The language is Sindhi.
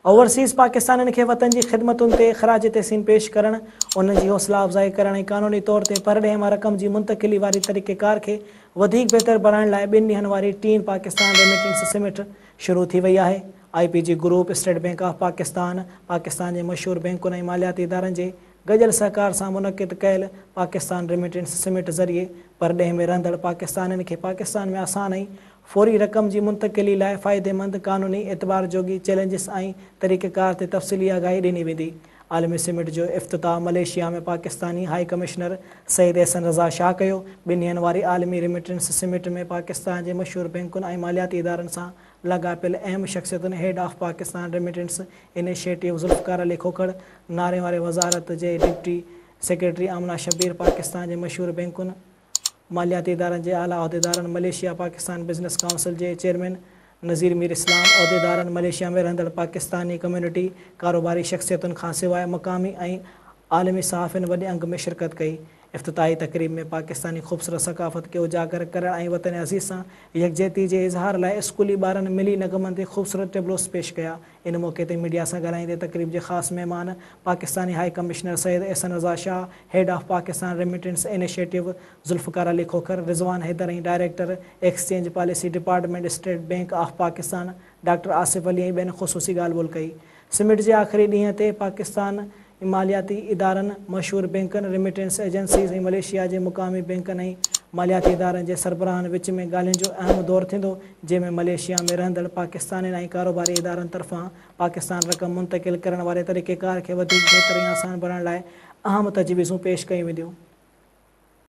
اوورسيز پاڪستانين کي وطن جي خدمتن تي خراج تحسين پيش ڪرڻ، انهن جي حوصلا افزائي ڪرڻ ۽ قانوني طور تي پرڏيهه مان رقم جي منتقلي واري طريقيڪار کي وڌيڪ بهتر بڻائڻ لاء ٻن ڏينهن واري ٽين پاڪستان ريميٽنس سمٽ شروع ٿي وئي آهي. I P G group, state bank of Pakistan, Pakistan جي مشهور بئنڪن ۽ مالياتي ادارن جي گڏيل سهڪار سان منعقد ڪيل پاڪستان ريميٽنس سمٽ ذريعي پرڏيهه ۾ رهندڙ پاڪستانين کي پاڪستان ۾ آسان ۽ فوري رقم جي منتقلي لاء فائديمند قانوني اعتبار جوڳي چئلينجز ۽ طريقيڪار تي تفصيلي آگاهي ڏني ويندي. عالمي سمٽ جو افتتاح Malaysia ۾ Pakistani high commissioner Syed Ahsan Raza Shah ڪيو. ٻن ڏينهن واري عالمي ريميٽنس سمٽ ۾ پاڪستان جي مشهور بئنڪن ۽ مالياتي ادارن سان لاڳاپيل اهم شخصيتن head of Pakistan remittance initiative Zulfiqar Ali Khokhar, ناڻي واري وزارت جي ڊپٽي سيڪريٽري آمنه شبير، پاڪستان جي مشهور بئنڪن، مالياتي ادارن جي اعليٰ عهديدارن، ملائيشيا پاڪستان بزنس ڪائونسل جي چيئرمين نذير مير اسلام، عهديدارن، ملائيشيا ۾ رهندڙ پاڪستاني ڪميونٽي، ڪاروباري شخصيتن کانسواء مقامي ۽ عالمي صحافين وڏي انگ ۾ شرڪت ڪئي. افتتاحي تقريب ۾ پاڪستاني خوبصورت ثقافت کي اجاگر ڪرڻ ۽ وطن عزيز سان يڪجهتي جي اظهار لاء اسڪولي ٻارن ملي نغمن تي خوبصورت ٽيبلوز پيش ڪيا. ان موقعي تي ميڊيا سان ڳالهائيندي تقريب جي خاص مهمان Pakistani high commissioner Syed Ahsan Raza Shah, head of Pakistan remittance initiative Zulfiqar Ali Khokhar, Rizwan Haider ۽ director exchange policy department state bank of Pakistan doctor Asif Ali ۽ ٻين خصوصي ڳالهه ٻولهه ڪئي. سمٽ جي آخري ڏينهن تي پاڪستان مالياتي ادارن، مشهور بئنڪن، ريميٽنس ايجنسيز ۽ ملائيشيا جي مقامي بئنڪن ۽ مالياتي ادارن جي سربراهن وچ ۾ ڳالهين جو اهم دور ٿيندو، جنهن ۾ ملائيشيا ۾ رهندڙ پاڪستانين ۽ ڪاروباري ادارن طرفان پاڪستان رقم منتقل ڪرڻ واري طريقيڪار کي وڌيڪ بهتر ۽ آسان بڻائڻ لاء اهم تجويزون پيش ڪيون وينديون.